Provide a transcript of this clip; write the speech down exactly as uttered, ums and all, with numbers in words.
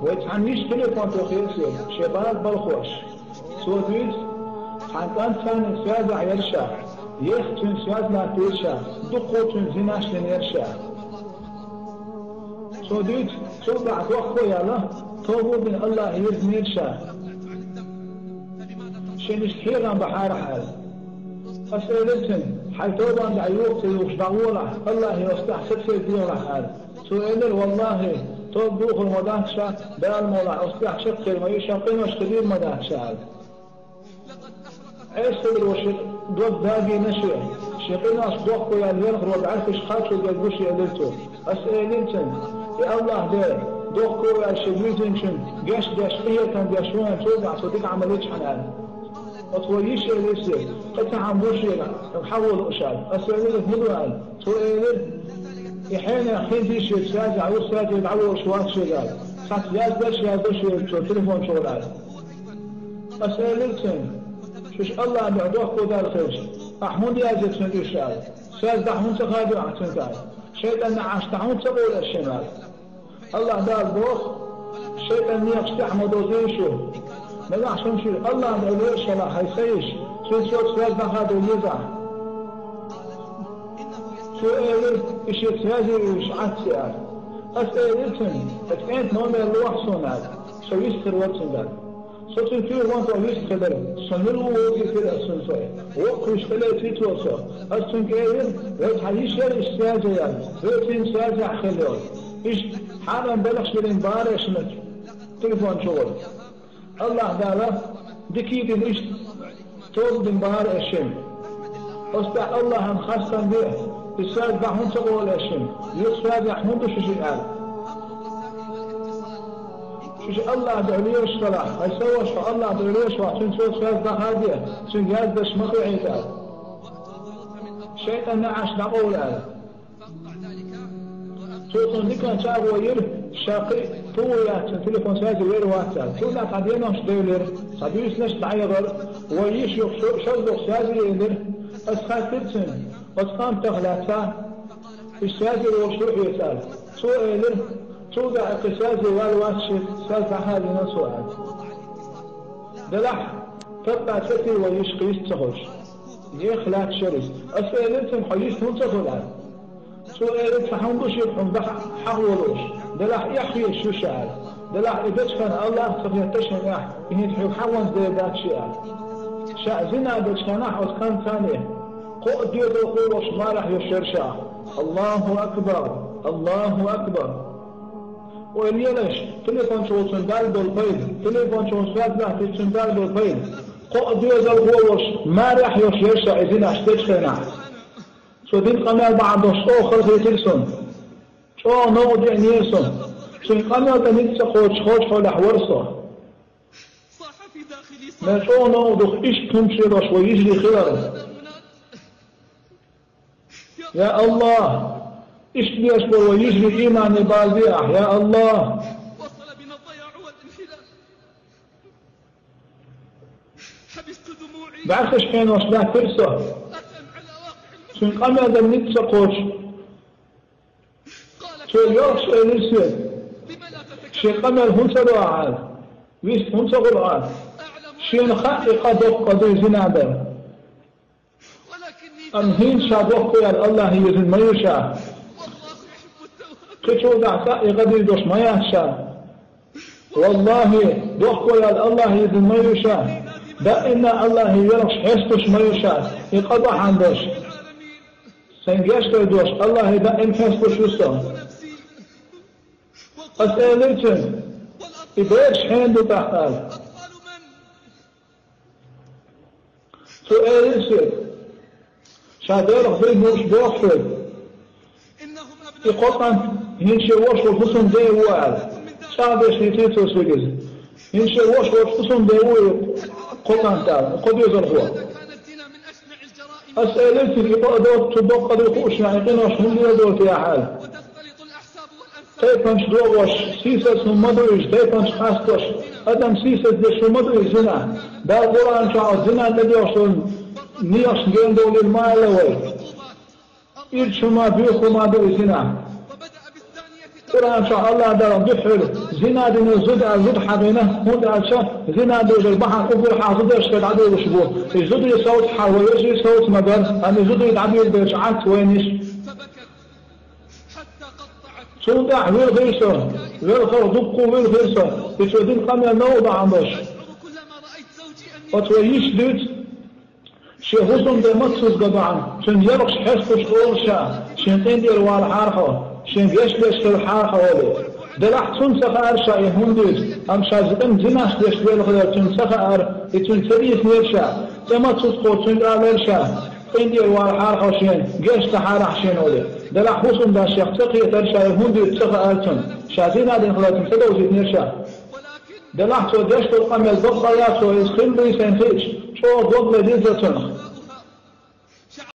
Вай цхьана йиша телефон тӀе хеза, шен бала балхош. Цо дуьйцу, цхьана кӀантана связь яра ша, ехха цуьнан связь латтийра ша, дуккха цуьнан зинаш динера ша. Цо дуьйцу, цул тӀаьхьа дохко а яьлла, тоба а дина, АллахӀ йирзинера ша. Шен иштта хьехам бахьара аьлла. Аса элира цуьнга, хьайн тобанна тӀехь юха ца юхуш дӀагӀолахь, АллахӀе оцу тӀехь сацийра дехалахь аьлла. Цо элира, валлахӀи, тоба духур ма дац ша, Дала мукъ лахь, оцу тӀехь чекхъяр ма ю ша, къинош хилийр ма дац ша аьлла. Ӏеса хиларо шен дог дагийна шен, шен къинош дохко яьлла, велхаро бӀаьргаш кхачо дерг бу шен, элира цо. Аса элира цуьнга, и АллахӀ Дела, дохко а ваьлла шен вуьззинчун гечдеш, къинхетам беш ву хьуна, цул тӀаьхьа цо дика Ӏамал йича хьуна аьлла. Оцу вай йиша элира соьга, кхин цхьа хӀума бу шега, хьагӀо лууш аьлла. Аса элира, хӀун ду аьлла. Цо элира, и хьенех хин дийшира, связь ву, связь дӀаволуш вац шега аьлла. Цхьацца яздеш яздо шега цо телефон чухула аьлла. Аса элира цуьнга, шуьша АллахӀ дуьхьа дохко даьлла хилча, ахь хӀунда яздира цуьнга уьш аьлла. Связь дӀа хӀунда ца хадо ахь цуьнга аьлла. ШайтӀанна Ӏаш дӀа хӀунда ца къовлура шена аьлла. АллахӀ Дала боху, шайтӀан некъаш тӀехь ма дозийша шу. Нагахь санна шуьга АллахӀ дуьхьа лелаш хилахь, хьайн са йиша, цуьнца йоцу связь дӀахадо еза ахь. Цо элира, и шеца связе вуьйш Ӏац аьлла. Аса элира цуьнга, хӀара кӀентан номер лохьа суна аьлла. Со вист хир вара цуьнгара. Со цуьнан телефон тӀе вист хилира, со мила ву вогийтира аса цуьнан. Воккхавеш тӀелеций цо со. Аса цуьнга элира, вай цхьа йиша яра иштта связе яьлла, вай цуьнца связехь хилла йолу. Иштта хьарам белхаш диллина бахара шуна телефон чухула. АллахӀ Дала дикий дина иштта тоба дина бахара шуна. Оцу тӀехь АллахӀан хастам бе, и связь дӀа хӀунда ца къовлура шуна, юха связехь хӀунда ду шу шиъ аьлла. Шуьша АллахӀ дуьхьа лелаш хилахь, хьайн са ваша АллахӀ дуьхьа лелаш вахь, цуьнца йоцу связь дӀахадо, цуьнга яздеш ма хилийта аьлла. ШайтӀанна Ӏаш дӀакъовла аьлла. Цо цунна диканна чӀагӀо йира, ша кхин а тухур яц цуьнан телефон связе вер вац аьлла. Цунна цхьа деношка девлира, цхьа буьйсанаш дӀаяхара, вай йиша юха шо-, шозлагӀа связе елира. Аса хаьттира цуьнга, оцу къаматах лаьцна, уьш связе волуш ву хьоьца аьлла. Цо элира, цул тӀаьхьа кхин связе ваьлла вац шен, связь дӀахадийна цо аьлла. Делахь, тапкъа ца тир вай йиша кхин йист ца хуьлуш. Нехан лаьтташ яра иза. Аса элира цуьнга, хьо йист хӀунда ца хуьлу аьлла. Цо элира, цхьа хӀума ду шега хьуна даха хьагӀо лууш, делахь эхь хеташ ю ша аьлла. Делахь и дечу хенахь АллахӀ а ца хетта шена эхь, и хӀинца хьоьга хьагӀонца дер дац шен аьлла. Ша зина дечу хенахь оцу кхантана кхоъ доьзалхо волуш марехь йолуш яра ша. АллахӀу акбар! АллахӀу акбар! Ойла елаш, телефон чухула цунна даьлла долу пайда, телефон чухула связь латтийча цунна даьлла долу пайда. Кхоъ доьзалхо волуш марехь йолуш яра ша и зинаш дечу хенахь. Цо дина къамел бахьана долуш чӀогӀа халахетира суна. ЧӀогӀа новкъа деанера суна. Цуьнан къамел тӀе ницкъ ца кхочуш, кхочушхуьлахь вара со. Мел чӀогӀа новкъа ду-кх иштта хӀума шен долуш вай йижарий хилар. Я АллахӀ! Иштта беш болу вай йижарий иймане базде ахь, я АллахӀ! БӀаьрхиш къенош лаьттира со. Цуьнан къамел дан ницкъ ца кхочуш. Цо йолуш элира соьга: «Шен къамел хӀунда ца до ахьа?» — аьлла. «Вист хӀунда ца хуьлу ахьа?» — аьлла. Шена хаьа и къа доккха къа ду, и зина дар. Амма хӀинца ша дохко яьлла АллахӀе йирзина ма ю ша. Кхин чул тӀаьхьа цкъа а и къа дийр долуш ма яц ша. ВаллахӀи, дохко яьлла АллахӀе йирзина ма ю ша. Даимна АллахӀе йоьлхуш хьесталуш ма ю ша, и къа бахьана долуш. Сайн гечдар долуш АллахӀе даим хьесталуш ву со. Аса элира цуьнга: «И бераш хьенан ду тӀаккха?» — аьлла. Цо элира соьга: «Ша Делах дерг лууш боху хьоьга. И кхо кӀант хӀинца шен вошас волу хӀусамде а ву», — аьлла. ЧӀагӀдеш дийцира цо соьга иза. «ХӀинца шен вошас волчу хӀусамде а ву и кхо кӀант», — аьлла, кхо доьзалхо. Аса элира цуьнга: «И къа а доцу, цу доккха къа ду хууш, и къинош хӀунда леладо те ахьа?» — аьлла. Тайпанаш догӀуш, сийсаз хӀума ма ду иза, тайпанаш къастош, адам сийсаз деш хӀума ма ду иза зина. Дала Къуръан чохь оцу зина тӀедоьгӀуш долу некъаш гена довлийла ма аьлла вай. Ирча хӀума, боьха хӀума ду иза зина. Къуръан чу Аллах Дала дуьххьара зина дина зуда а зуда хьагӀийна, хӀунда аьлча зина дезар бахьан уггар хьан зудаш хила дӀадолуш бу. И зудий совца хьан вай вежарий совца ма дар, амма и зудий дӀадоьлла белча Ӏант вайниш. Цул тӀаьхьа вуьлхира со, велхар дуккха вуьлхира со, и цо дина къамел новкъа бахьан долуш. Оцу вай йиша дуьйцу, шен хӀусамда маца хӀуза бахьана, цуьнан ялхаш хьестуш олуш ша, шен къинтӀера валахьара хьо, шен гечдеш хилахьара хьо олий. Делахь цунна ца хаьара ша и хӀума дуьйцу, амма ша зикъина зинаш деш велхарал цунна ца хаьара, и цуьнга ца дийцинера ша, тӀе маца хӀуза кхочу цуьнга алара ша, къинтӀера валахьара хьо шена, гечдахьара ахь шена олий. Делахь хӀусамдас шех ца кхетара ша и хӀума дуьйцу ца хаьара цунна, ша зина дина хилар цунна ца довзийтинера ша. Делахь цо деш долу къамел баккъалла цо иза хилла сайна хиъча, чӀогӀа дог ледира цунах.